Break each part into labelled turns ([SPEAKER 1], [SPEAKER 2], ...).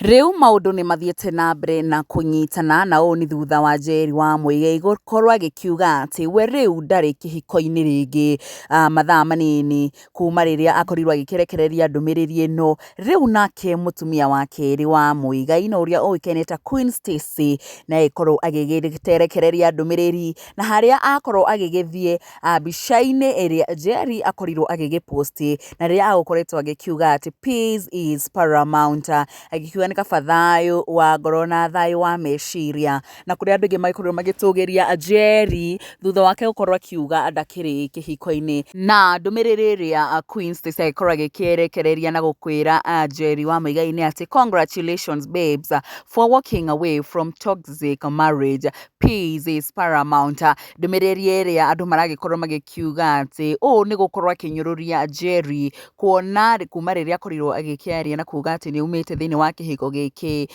[SPEAKER 1] Rĩu maũndũ nĩ mathiĩte na mbere na kũnyitana na ũũ nĩ thutha wa Njeri wa Muigai gũkorwo agĩkiuga atĩ we rĩu ndarĩ kĩhiko-inĩ rĩngĩ mathaa manini kuma rĩrĩa akorirwo agĩkĩrekereria ndũmĩrĩri ĩno. Rĩu nake mũtumia wa kerĩ wa Muigai na ũrĩa ũĩkaine ta Queen Stacy nĩ agĩkorwo agĩgĩterekereria ndũmĩrĩri na harĩa akorwo agĩgĩthiĩ mbica-inĩ ĩrĩa Njeri akorirwo agĩgĩ post na rĩrĩa agũkoretwo agĩkiuga atĩ peace is paramount, agĩkiuga nĩ kaba thayũ wa ngoro na thayũ wa meciria, na kũrĩa andũ aingĩ magĩkorirwo magĩtũgĩria Njeri thutha wake gũkorwo akiuga ndakĩrĩ kĩhiko-inĩ. Na ndũmĩrĩri ĩrĩa Queen Stacy agĩkorwo agĩkĩrekereria na gũkwĩra Njeri wa Muigai nĩ atĩ congratulations babes for walking away from toxic marriage, peace is paramount. Ndũmĩrĩri ĩrĩa andũ maragĩkorwo magĩkiuga atĩ ũũ nĩ gũkorwo akĩnyũrũria Njeri kuona kuma rĩrĩa akorirwo agĩkĩaria na kuga atĩ nĩ aumĩte thĩinĩ wa kĩhiko gĩkĩ,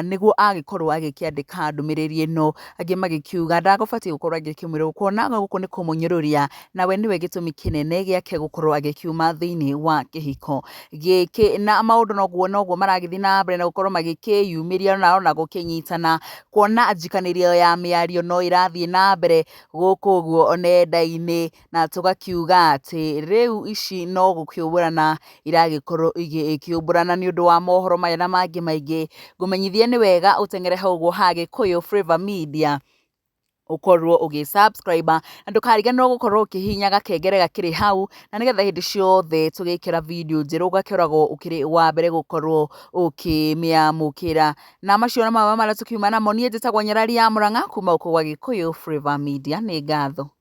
[SPEAKER 1] nĩguo agĩkorwo agĩkĩandĩka ndũmĩrĩri ĩno, angĩ magĩkiuga ndagũbatiĩ gũkorwo agĩkĩmwĩra ũguo kuona gũkũ nĩ kũmũnyũrũria na we nĩwe gĩtũmi kĩnene gĩake gũkorwo agĩkiuma thĩinĩ wa kĩhiko gĩkĩ. Na maũndũ noguo noguo maragĩthiĩ na mbere na gũkorwo magĩkĩyumĩria na ona gũkĩnyitana kuona njikanĩrio ya mĩario no ĩrathiĩ na mbere gũkũ ũguo nenda-inĩ, na tũgakiuga atĩ rĩu ici no gũkĩũmbũrana iragĩkorwo igĩkĩũmbũrana nĩ ũndũ wa mohoro maya na mangĩ maingĩ. Ngũmenyithie nĩ wega ũteng'ere hau ũguo ha Gĩkũyũ Flavour Media ũkorwo ũgĩ subscribe na ndũkariganĩrwo gũkorwo ũkĩhihinya gakengere gakĩrĩ hau, na nĩgetha hĩndĩ ciothe tũgĩkĩra video njerũ ũgakĩoragwo ũkĩrĩ wa mbere gũkorwo ũkĩmĩamũkĩra. Na macio nĩ mamwe marĩa tũkiuma namo. Niĩ njĩtagwo Nyarari ya Mũrang'a kuma gũkũ gwa Gĩkũyũ Flavour Media. Nĩ ngatho.